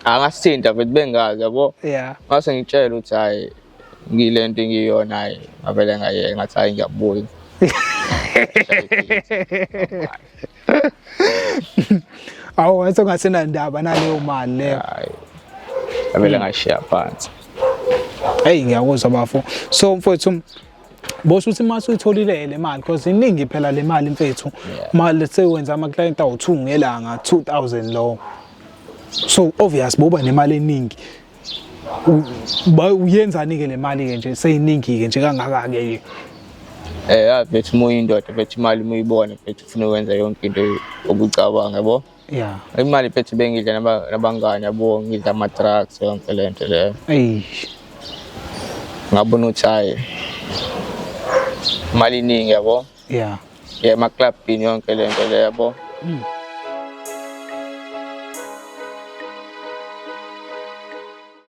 Angasithinta futhi bengazi yabo. Yeah. Ngase ngitshela ukuthi hayi ngile nto engiyona hayi ngavele ngayeka ngathi hayi ngiyabuya. Awu wathi ungasenandaba naleyo mali leyo. Hayi. Ngavele ngashiya phansi. Hey ngiyakuzwa bafo. So mfowethu bosho ukuthi uma usuyitholile le mali because iningi phela le mali mfethu. Ma let's say wenza ama client awu2 ngelanga 2000 lo. So obvious boba nemali eningi. Uyenzani ke le mali ke nje seyiningi ke nje kangaka ke. Eh mfethu uma uyindoda mfethu imali uma uyibona mfethu ufuna ukwenza yonke into obucabanga yabo. Yeah. Imali mfethu bengidla nabangani yabo ngidla ama-drugs yonke le nto leyo. Ey. Ngabona ukuthi hhayi imali iningi yabo. Yeah. Yeah, emaklabhini yonke le nto leyo yabo.